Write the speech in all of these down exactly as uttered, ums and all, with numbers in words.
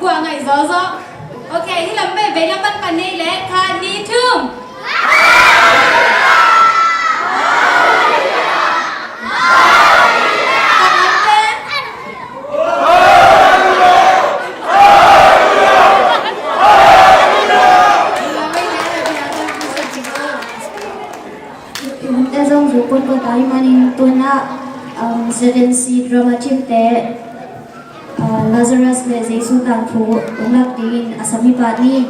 Kua ngaih zawzaw. Ok, hih lam bei bei lam pan pan nei leh khat, nih, thum. Hunte zong zu pon ko tai manin tuna, um, seven C drama team te, uh, Lazarus le Jesu tangthu ong lak dingin a sam hi pah ni.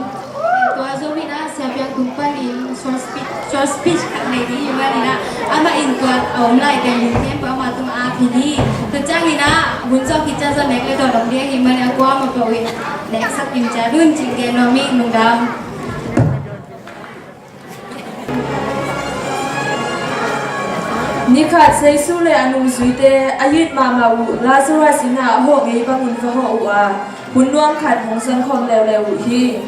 Tua zong hi na, siapiang tung panin short speech, short speech khat nei ding hi manin ah, amah in tua a om lai pen min khempeuh amah tung a ap hi ni. Tua ciangin ah hun zawh khit ciang zong nek le dawn om ding hi manin ah, kuamah peuh in nek sak ding ciat un cih gen nuam ing. Lungdam. Nikhat Jesu le a nungzuite a it mahmah uh Lazarus inn ah a hawh ngei bangun va hawh uh a, hun nuam khat hong zangkhawm leuleu uh hi.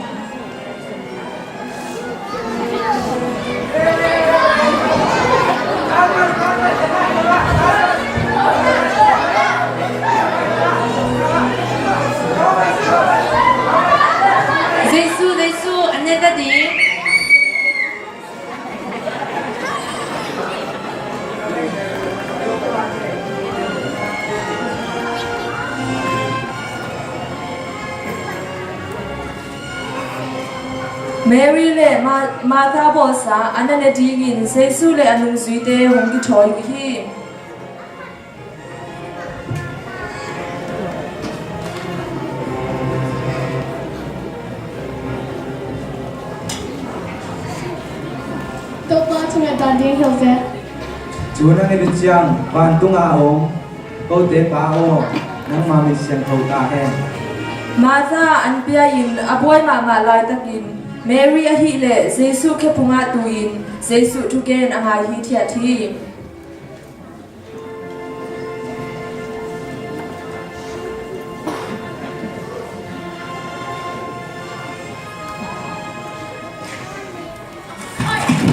Jesu, Jesu, an ne ta ding. Mary le Ma-, Martha bawlsa an a ne dingin Jesu le a nungzuite hong kithawi uh hi. Topa, thungetdan ding hilh ve. Thu nang it uh ciang vantung a om kote Pa aw, nangma min siangtho ta hen. Martha an pia-in a buai mahmah laitakin Mary ahih leh Jesu khephung ah tu-in Jesu thugen a ngai hithiat hi.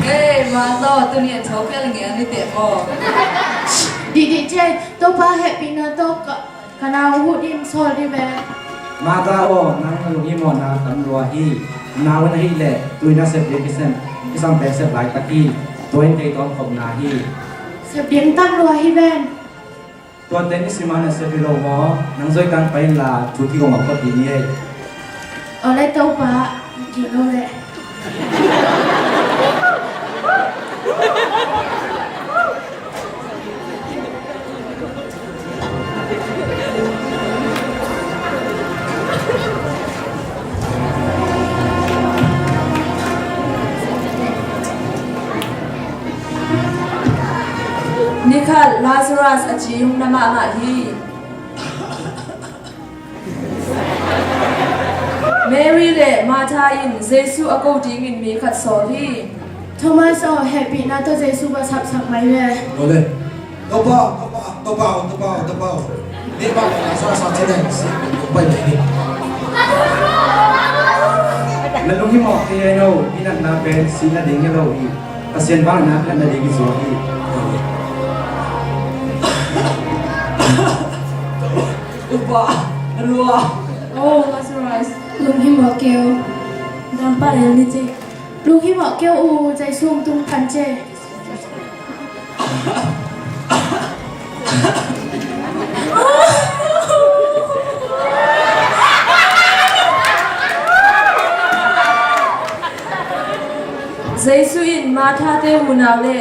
Hei, Martha, tuni a tho kei leng ngen ni teh maw? Didi ce, Topa hehpihna tawh ka, ka nau huh ding sawl dih ve. Martha aw, nang na lunghimawhna tam lua hi. Nau in ahih leh tu-in a sep ding kisam, kisam pen sep laitak hi. Tua in kei tawh om khopna hi. Sep ding tam lua hi ven. Tua teng i sim a na sep hi lo maw? Nang zoi tang pai inla thu kigong a phot ding hi ei. Aw le Topa, kigong le. Nikhat Lazarus a ci hong na mahmah hi. Mary le Martha in Jesu a ko dingin mi khat sawl hi. Thomas aw, hehpihna tawh Jesu va sapsak mai ve. Aw le. Topa, Topa, Topa aw, Topa aw, Topa aw. Ni bang na sa sa cene si pai mai ni. Na lunghimawh kei lo, i natna pen si nading hi lo hi. Pasian vangliatna pen nading hi zaw hi. Topa, na lua. Oh, Lazarus. Lunghimawh kei o. Dam pah lel ni ci. Lunghimawh kei o, Jesu hong tung phan ci. Jesu in Martha te unau le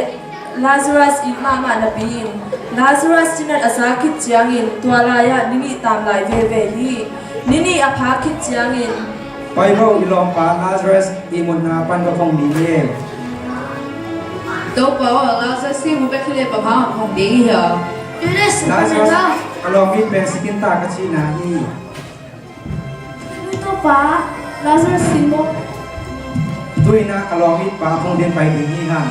Lazarus it mahmah napi-in, Lazarus cinat a za khit ciangin tua lai-ah ni nih tam lai veve hi. Ni nih a phak khit ciangin, pai bo, i lawmpa Lazarus ihmutna pan ka phong ding hi. Topa aw, Lazarus ihmut bek hi leh bang hang phong ding hi a? Lazarus, ka lawm it pen si khin ta ka cihna hi. Topa, Lazarus si maw? Tu-in ah ka lawm it pa phong ding pai ding hi hang.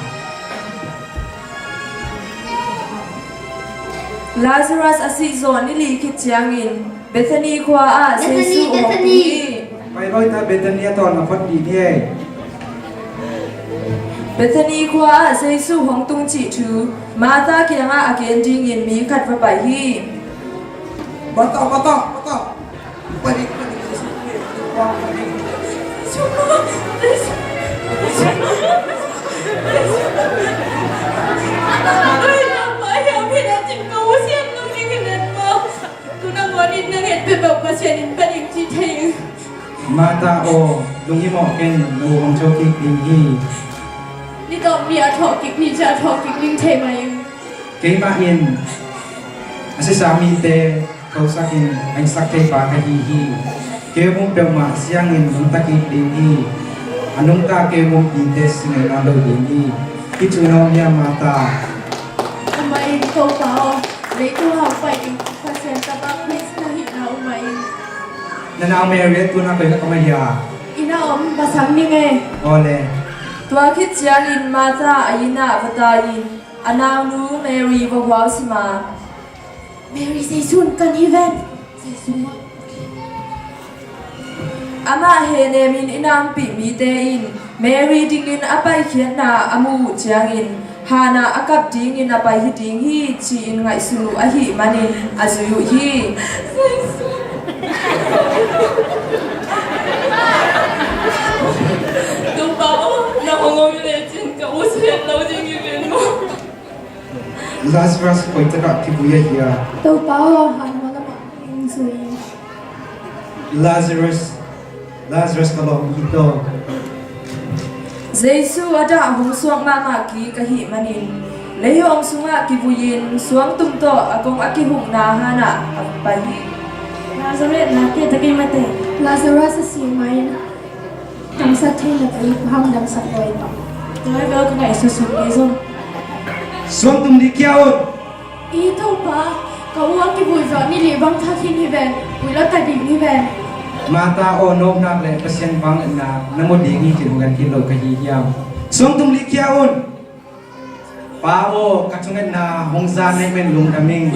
Lazarus a sih zawh ni li khit ciangin Bethany khua ah Jesu hong tung hi. Pai bo, i ta Bethany a tawn a phot ding hi. Bethany khua ah Jesu hong tung cih thu Martha kiangah a gen dingin mi khat va pai hi. Martha, Martha, Martha. Pai ding, pai ding, Jesu. Ken in pa ding ci thei ing. Martha aw, lunghimawh ken, na u hong thawh kik ding hi. Ni tawp ni a thawh kik, ni ciang a thawh kik ding thei mah ing. Keimah in a sisa mite thosakin a hingsak thei pa ka hi hi. Kei hong peuhmah siangin nungta kik ding hi. A nungta kei hong pite singaina lo ding hi. Hih thu na om hiam, Martha? Uma ing, Topa aw, leitung a hong pai ding Pasian tapa Khrist na hihna uma ing. Na nau Mary a tu-in a koi ka kam a hia? Inn ah om, va sam ning e. Aw le. Tua khit ciangin Martha a inn ah va tai-in a naunu Mary va huausim a, Mary, Jesu in kan hi ven. Jesu mah. Amah hehnemin inn a ompih mite in Mary dingin a paikhiatna a muh uh ciangin, hanah a kap dingin a pai hi ding hi, ci-in ngaihsun uh ahih manin a zui uh hi. Topa aw, nang hong om hi lecin ka u si het lo ding hi ven maw? Lazarus koi takah kivui a hia? Topa aw, hanmual lamah hong zui. Lazarus, Lazarus ka lawm hi taw. Jesu a dah hong suak mahmah kik ahih manin, leihawm sungah kivui-in suangtum tawh a kong a kihukna hanah a pai hi. Lazarus, na kei ta kei mate. Lazarus a si mai-in damsak thei lo hi, bang hang damsak lo hi bang? Tua hi bel ka ngaihsutsut hi zong. Suangtum dih khia un. I Topa, ka u a kivui zawh ni li bang thak khin hi ven, vui lo ta ding hi ven. Martha aw, nopna le Pasian vangliatna na mu ding hi cih hong gen khin lo ka hi hiam? Suangtum dih khia un. Pa aw, ka thungetna hong za na hih manin lungdam ing.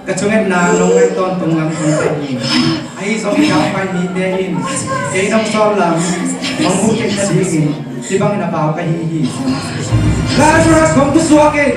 Ka thungetna nong ngaih tawntung lam hong pia ing. Ahi zongin a pai mite in kei nong sawt lam hong mu kik nadingin hih bangin a pau ka hi hi. Lazarus, hong pusuak in.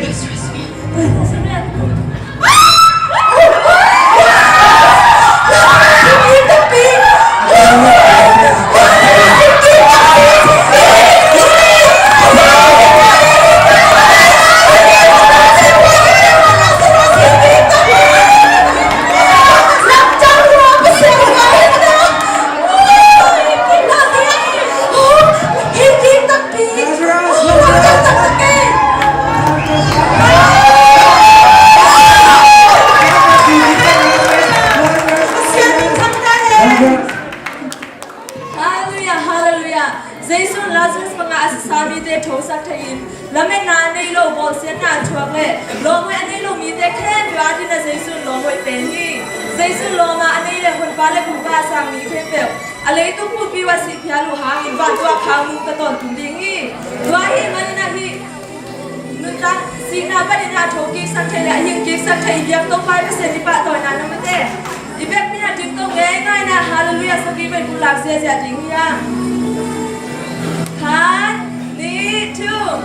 Halleluiah, halleluiah. Jesu in Lazarus bangah a sisa mite thosak thei-in, lametna a nei lo, bawlsiatna a thuak le lawmhoih a nei lo mite khempeuh adingin Jesu in lawmhoih pen hi. Jesu in lawm a nei le honpa le kumpa a sang mi khempeuh a leitung pumpi uah sih phial uh hangin vantung ah khang nungta tawntung ding hi. Tua ahih manin ahi nuntak sihna panin a thokiksak thei le a hingkiksak thei i biak Topa i Pasian i pahtawina na mate. I biakpi-in a dingto ngeingai-in a halleluiah sa kik pen, pulak ziahziah ding hi hang. Khat, nih, thum.